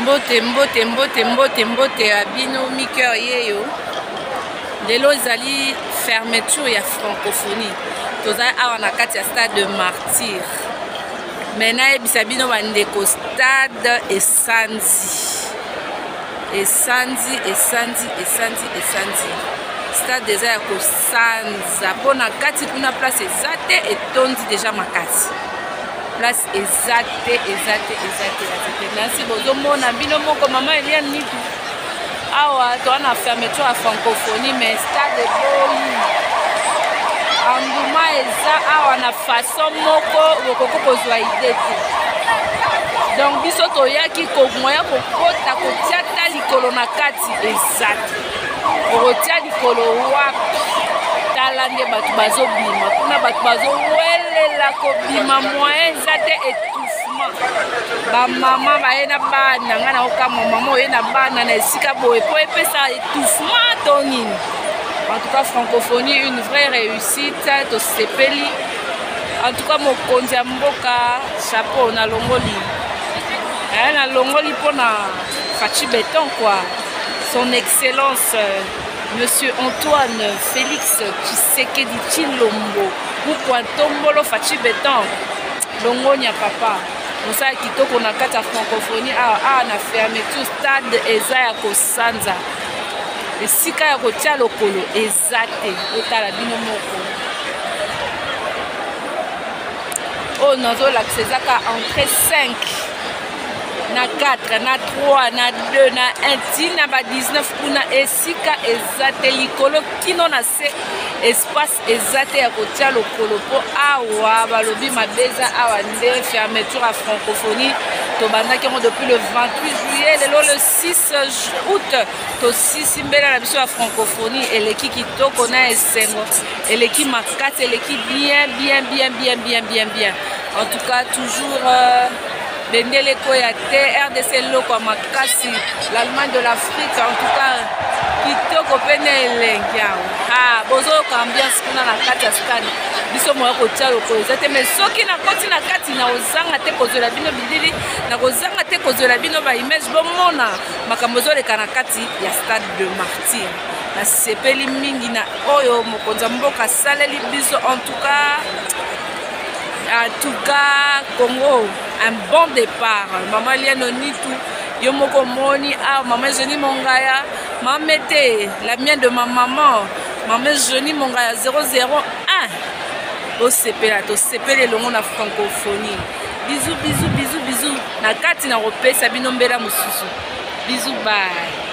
Mbote, mbote, mbote, mbote, mbote ya bino Micoeur yeyo. Lelo ezali fermeture ya francophonie. Tozali awa na kati ya stade de martyr. Mais nayebisa bino bandeko stade esanzi. Esanzi, esanzi, esanzi, esanzi. Stade eza ya kosanza mpo na kati kuna place eza te etondi deja makasi. Place eza te, eza te, eza te, eza te. Nasi bozomona bino moko mama Eliane Nitu awa toa na fermeture ya francophonie mais stade eboyi enguma eza awa na façon moko bokoki kozwa ide te donc biso toyaki komoya kokota kotia ta likolo na kati eza te okotia likolo wapi tala nde bato bazobima kuna bato bazowelela kobima moyen eza te étouffement bamama baye na bana ngai nakokamwa mama oye na bana na esika boye mpo epesa étouffement to nini. En tout cas francophonie une vraie réussite, tosepeli. En tout cas mokonzi ya mboka chapeau nalongoli nalongoli mpona Fatshi Béton quoi, son excellence monsieur Antoine Félix Tshisekedi Tshilombo Mukwa Ntombolo Fatshi Béton, longonya papa, mosala kitoko na kati ya francophonie awa. Awa na fermeture stade eza ya kosanza, esika ya kotia lokolo eza te. Otala bino moko oyo nazolakisa eza ka entrée 5 na 4 na 3 na 2 na 1 ntina ba 19 kuna esika eza te, likolo kino na se espace eza te ya kotia lokolo mpo awa balobi mabe eza awa nde fermeture ya francophonie. Tobandaki yango depuis le 28 juillet, lelo le 6 août tosisi mbela na biso ya francophonie. Eleki kitoko na esengo, eleki makasi, eleki bien bien bien bien bien bien bien. En tout cas toujours bendele ekoya te, RDC eloko ya makasi, l'Allemagne de l'Afrique. En tout cas kitoko mpe na elengi awa, bozoyoka ambiance kuna na kati ya stade. Biso moya kotia lokolo eza te, mais soki nakoti na kati nakozanga te kozwela bino bilili, nakozanga te kozwela bino baimage, bomona makambo ezoleka na kati ya stade de martyr. Nasepeli mingi na oyo mokonzi ya mboka asaleli biso. En tout cas Congo, un bon départ. Mama Liano Nitu, yo moko omoni awa mama Eugénie Mongaya, mama ete la mienne de ma maman, mama Eugénie Mongaya 001. Tosepela, tosepela elongo na francophonie. Bisous, bisous, bisous, bisous. Na kati na kopesa bino mbela mosusu. Bisous, bye.